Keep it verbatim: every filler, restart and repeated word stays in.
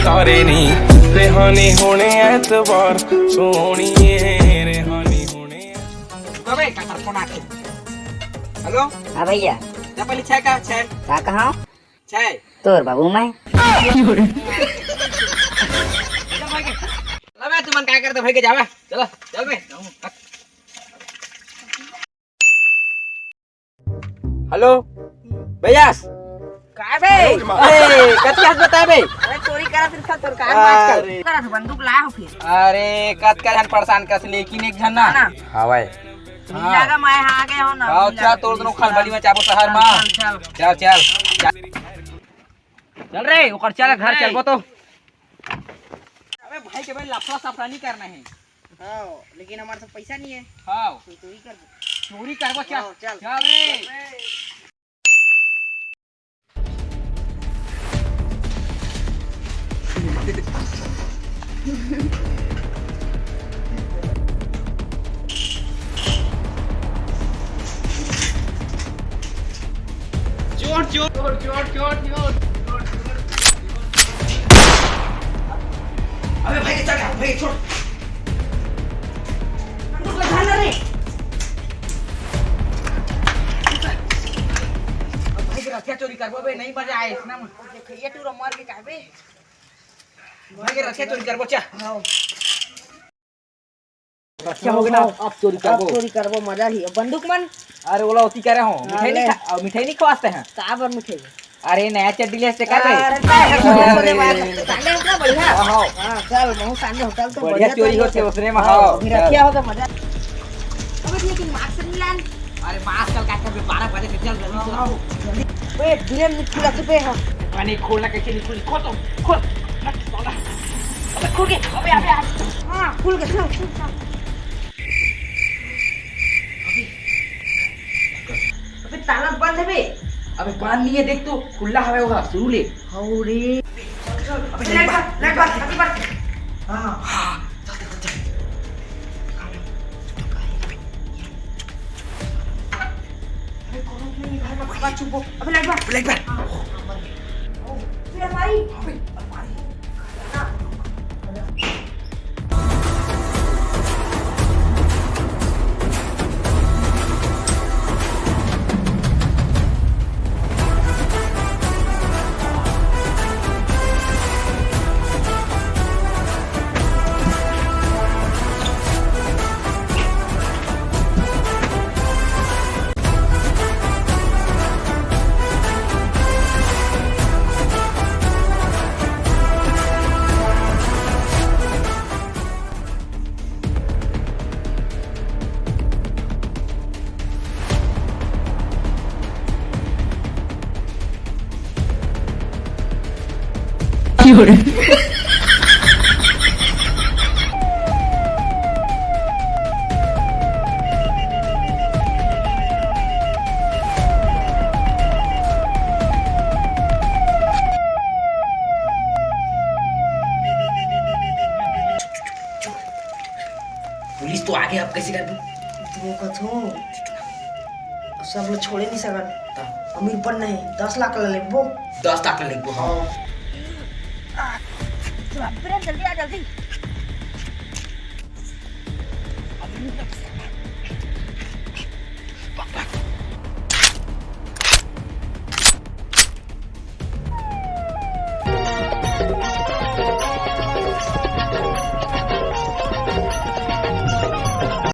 तारे नी रेहानी होने ऐतबार, सोनिए रेहानी होने। रुको बे, काकर फोन आथे। हेलो। हाँ भैया। जा पहले चाय का, चाय। का कहा? चाय। तोर बाबू मैं। चलो बे, तुमन काय करते भाई के जावा। चलो, चल बे। हेलो भैया। का बे? अरे, कतका हस बता बे? अरे, चोरी करा फिर सब सरकार मार कर। अरे। करा तो बंदूक लाया हो फिर। अरे, कतका झन परेशान कस लेकिन एक झन ना। ना। हवय। हाँ। जागा मैं आ गया हूँ ना। हाँ, चल, तोर दोनों खलबली में चाबो शहर में। चल, चल। चल, चल। चल रे, ओकर चल, घर चलबो तो। अबे भाई के भाई लफड़ा सफड़ा नहीं करना है। हाँ, लेकिन हमारे सब पैसा नहीं है। हाँ। तो चोरी कर दो। चोरी करबो, चल। हाँ, चल। चल रे। चोर, चोर, चोर, चोर, चोर। अबे भाई के चल, भाई छोड़। रुक, रुक, ध्यान ना रे। अब भाई के रथिया चोरी करबो बे, नहीं मजा आए इतना में। देखिए तू मर के कहबे। भाई के रथिया चोरी करबो, चा। हाँ। रखिया हो गया ना, अब चोरी अब करबो। चोरी करबो, मजा ही। अब बंदूक मन। अरे, ओला ओती करे हो, हाँ, मिठाई नहीं ले। खा-, अब मिठाई नहीं खवाते हैं। का बर मिठाई? अरे, नया चड्डी ले से का बे? अरे, का है, अरे। संडे उतना बढ़िया। हाँ, हाँ। हाँ, चल, महू संडे होटल तो बढ़िया बढ़िया चोरी चोरी होते, होते। उसने में, हाँ, हाँ, अभी चल। रखिया होगा मजा। अबे, लेकिन मास्क नहीं लान। अरे, मास्क कल काट के बारह बजे से चल, जल्दी से आओ। जल्दी। ओए, बिरन निकला तो बे, हाँ। अरे, खोलना कैसे निकली? खोल तो, खोल। अबे, खोल के, अबे, अबे, अबे। हाँ, खुल गया, चल, चल, चल। अबे, अबे, ताला बंद है बे। अबे, बंद नहीं है, देख तो, खुला हवे होगा, शुरू ले। हौ रे। अबे, लाइट बंद, लाइट बंद, अभी बंद। हाँ। हाँ, चल, चल, चल, चल। अबे, कोनो नहीं, घर में बाबा चुप हो। अबे, लाइट बंद। लाइट बंद। हाँ, हाँ, बंद। ओ, फिर हमारी। अबे, हमारी। पुलिस तो आगे, अब कैसे करबो? तो कथो, सब लोग छोड़े नहीं सकन। तब? अमीर बनना है, दस लाख ला लेबो। दस लाख ला लेबो, हाँ। हाँ। प्रेम, जल्दी आ, जल्दी।